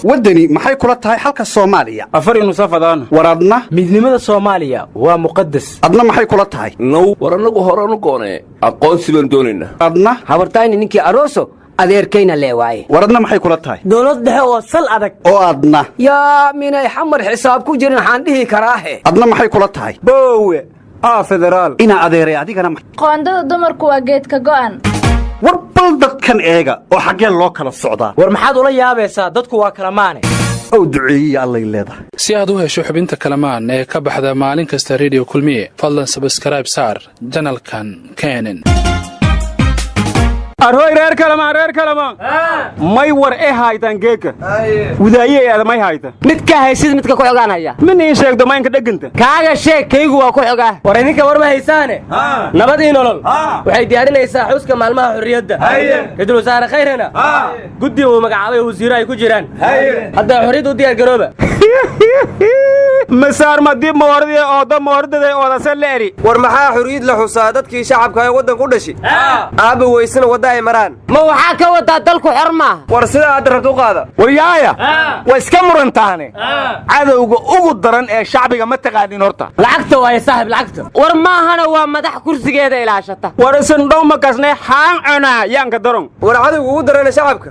Waddani maxay kula tahay xalka Soomaaliya? Afar nusafadaan. War adna? Midnimada Soomaaliya waa muqadas. Adna maxay kula tahay? Now, war annagu horanu goonee aqoonsi baan doonaynaa. Adna? Habartayni ninkii aroso, adeerkayna lee waaye. War adna maxay kula tahay? Dowlad dhexe oo sal adag. Oo adna? Yaa, minay Xamar xisaab ku jirin waxaan dhihi karaahe. Adna maxay kula tahay? Boowe aa federaal. Inaa adeeray, adigana Qoondada dumarku waa geedka go'an. War bal dadkan eega oo xaggeen loo kala socdaa. War maxaad ula yaabaysaa? Dadku waa kala maane. Ow duceeyiya allay leedahay. Si aad u hesho xubinta Kalamaan ee ka baxda maalin kasta Rediyo Kulmiye, fadlan subscribe saar channelkan Kenen. Arhoy reer Kalamaan, reer Kalamaan, may war e haytan geeka wadaayey aada may hayta. Midka haysid midka ku xogaan haya. Min ii sheegdo maynka dheganta. Kaaga sheeg, kaygu waa ku xogaa. War idinka war ma haysaane, Nabad ii Nolol waxay diyaarinaysaa xuska maalmaha xorriyadda. Ra-iisul Wasaare Khayrena guddi uu magacaabay oo wasiiro ay ku jiraan. Hadda xorriyadda u diyaar garooba. Masaar madib moordii oodo moordaday oodase leeri. War maxaa xuriyad la xusaa, dadkii shacabka ee waddanku dhashi aabba weysana wadda ay maraan? Ma waxaa ka wadaa dalku xor maaha? War sida aad rabta u qaada. Waryaaya, waa iska murantaane, cadowga ugu daran ee shacbiga ma taqaanin horta? Lacagta waaye saaxib, lacagta. War maahana, waa madax kursigeeda ilaashata. War isin dhow ma kasnay xaan cunaa yaanka daron. War cadowga ugu daran ee shacabka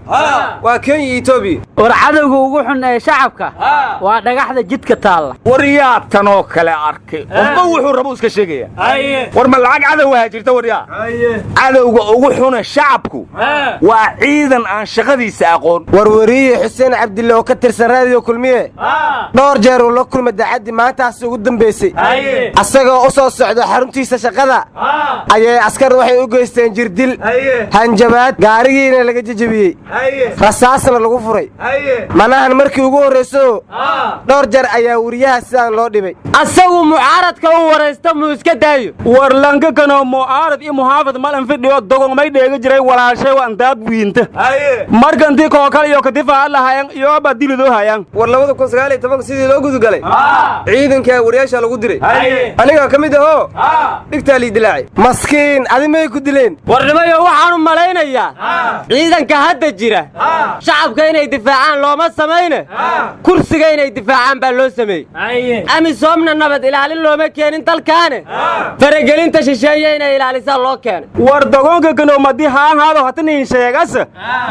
waa Kenya iyo Etoobiya. War cadowga ugu xun ee shacabka waa dhagaxda jidka taalla. War yaa tanoo kale arkay? Qofba wuxuu rabo iska sheegaya. War ma lacag cadowaha jirta? Waryaa, cadowga ugu xune shacabku waa ciidan aan shaqadiisa aqoon. Warwariye Xuseen Cabdille oo ka tirsan Raadiyo Kulmiye dhowr jeer uu la kulmay dacaddii maantaasi ugu dambaysay. Asagoo u soo socda xaruntiisa shaqada ayay askar waxay u geysteen jirdil, hanjabaad, gaarigiina laga jejebiyey, rasaasna lagu furay. Manahan markii ugu horrayso, dhowr jeer ayaa weriyaha sidaan loo dhibay. Asagu mucaaradka u waraysta muu iska daayo? War lanka kanoo mu'aarad iyo muxaafad malan fidhiyo dogongmay dheega jiray walaashay waan daab wiinta markantii kookal iyo kadifaa lahayan iyoba dilidoo hayan. War 2019-ka sidii loo gudugalay ciidankaa wariyaasha lagu diray, anigaa ka mid ahoo dhigtaa lii dilaacay. Maskiin, adi may ku dileen? Warnimayo, waxaanu malaynayaa ciidanka hadda jira shacabka inay difaacaan looma samayne, kursiga inay difaacaan baa loo sameeyey. AMISOMna nabad ilaalin looma keenin dalkaane, faragelinta shisheeye inay ilaalisaa loo keenay. War dogonka kanoo madi haan haado hataniin sheegas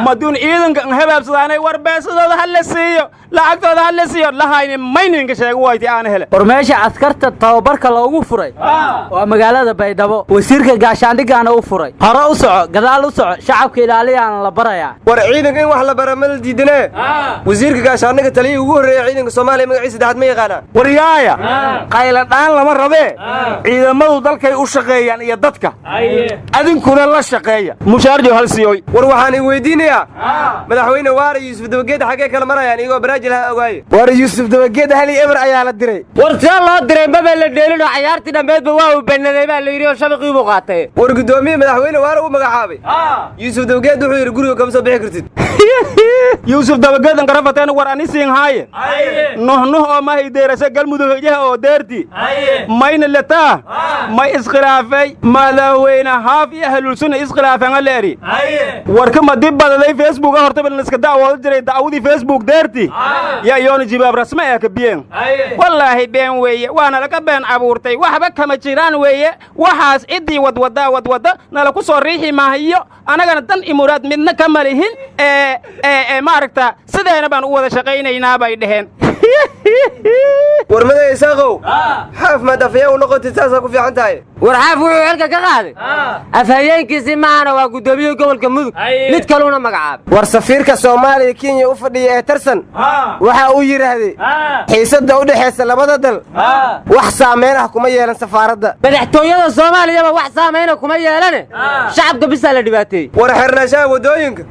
maduun ciidanka an habaabsadaanay. War beesadooda ha la siiyo, lacagtooda ha la siiyo lahayni mayninka sheego wayti aana hele. War meesha askarta tababarka loogu furay waa magaalada Baydhabo, wasiirka gaashaandhigaana u furay. Hore u soco, gadaal u soco, shacabka ilaaliyaana la barayaa. War ciidanka in wax la bara ma la diidanee, wasiirka gaashaandhiga taliyihii ugu horreeya ciidanka Soomaaliya magaciisa saddexaad ma yaqaanaa? Waryaaya, qayladhaan lama rabee, ciidamadu dalkay u shaqeeyaan iyo dadka, adinkuna la shaqeeya. Mushaarjo hal siiyoy. War waxaan i weydiinayaa, Madaxweyne Waare, Yuusuf Dabageed xaggee kala marayaan, iyagoo baraajil ha ogaaye? War Yuusuf Dabageed 1-0 ayaa la diray. War see loo diray? Maba la dheelinoo cayaartii dhammeedba waa uu bannaday baa la yidhi oo shabaqii buu qaatay. War guddoomiye madaxweyne Waare uu magacaabay Yuusuf Dabageed wuxuu yidhi guriga kama soo bixi kartid. Yuusuf Dabageedan karafateen. War ani siin haaye nuh nuh oo mahay deerasa Galmudug hijaha oo deerti mayna letaa may iskhilaafay madaxweyne Haaf iyo Ahlulsunna iskhilaafeen aleeri. Warka ma dib badaday Facebooka horta iska dacwooda jiray, dacwadii Facebook deerti yaa iyoona jibaab rasme ee ka biyeen. Wallaahi been weeye, waana laga been abuurtay, waxba kama jiraan weeye waxaas. Ciddii wadwadaa wadwadda nala ku soo riixi maahayo, annagana dan i muraad midna kama lihin ee maaragta sideena baan u wada shaqaynaynaa bay dhaheen. War maday Isaaqow, Xaaf maad afayeen u noqotid, saasaa ku fiican tahay. War Xaaf wuxuu xilka ka qaaday afhayeenkiisii maahana, waa guddoomiye gobolka Mudug, mid kaluuna magacaabay. War safiirka Soomaaliya Kenya u fadhiya ee Tarsan waxa uu yidhaahday xiisadda u dhexaysa labada dal wax saamayn ah kuma yeelan safaaradda. Madaxtooyada Soomaaliyaba wax saamayna kuma yeelane, shacabka bisaa la dhibaateeyey. War xirnaanshaha waddooyinka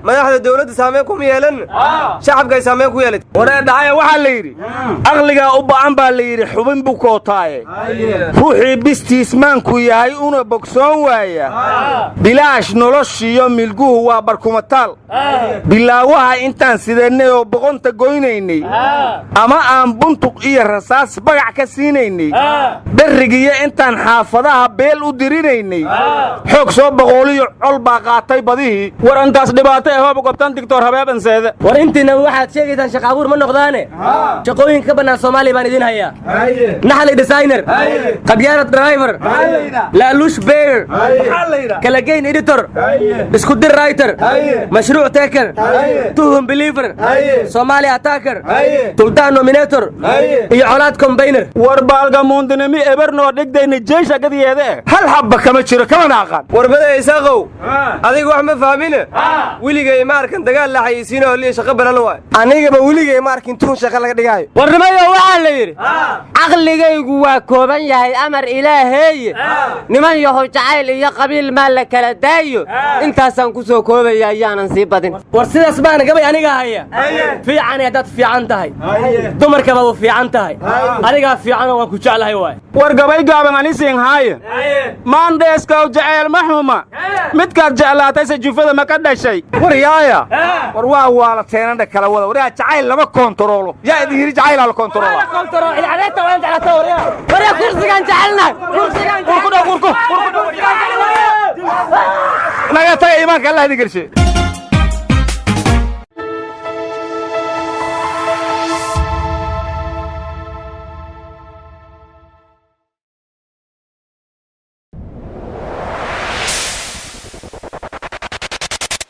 madaxda dowladda saamayn kuma yeelan, shacabkay saamayn ku yeelatay. Waree dhacaya, waxaa la yidhi aqligaa u ba'an baa la yidhi xubin bukootaaye ruuxii bistiisa. Bukaankiismaanku yahay una bogsoon waaya, bilaash noloshiyo milguhu waa barkumataal. Bilaawaha intaan sideennay oo boqonta goynaynay, ama aan buntuq iyo rasaas bagac ka siinaynay, berrigiyo intaan xaafadaha beel u dirinaynay, xoog soo boqooliyo col baa qaatay badihii. War antaas dhibaato ee hooba gobtan digtoor habeebanseede. War intiinaba waxaad sheegaysaan shaqa abuur ma noqdaane, shaqooyinka ka bannaan Soomaaliya baan idiin hayaa: naxli designer, qabyaanad driver, laaluush beer, kalageyn editor, isku dir writer, mashruuc taker, tuhum believer, Somali attacker, tuldaan nominator iyo colaad combiner. War baalgamuundinimi ebernoo dhigdayna jeesha gadiyeede. Hal xabba kama jiro, kamana aqaan. Warbada Isaaqow, adiga wax ma fahmine. Weligay ma arkan dagaal la xayeysiino oo liya shaqo banan waay. Anigaba weligay ma arkin tuhun shaqa laga dhigaayo. Warnimayo, waxaa la yidhi: caqligaygu waa kooban yahay amar Ilaaheeye, niman yahow, jacayl iyo qabiil maa la kala daayo. Intaasaan ku soo koobaya, ayaanan sii badin. War sidaas baana gabay aniga haya. Fiican haddaad fiican tahay, dumarkaba u fiican tahay, adigaa fiicanoo waan ku jeclahay waay. War gabay gaaban anisiin haaye: maandheeskow, jaceyl ma xuma, midkaad jeclaatayse jufada ma ka dhashay? War yaaya, war waa waala teenandha kala wada. War yaa, jacayl lama koontaroolo. Yaa idin yidhi jacaylaa la koontaroola? Warya, kursigaan jecelnahay, kursigaan. Naga taga, iimaanka Allah idin gelshe.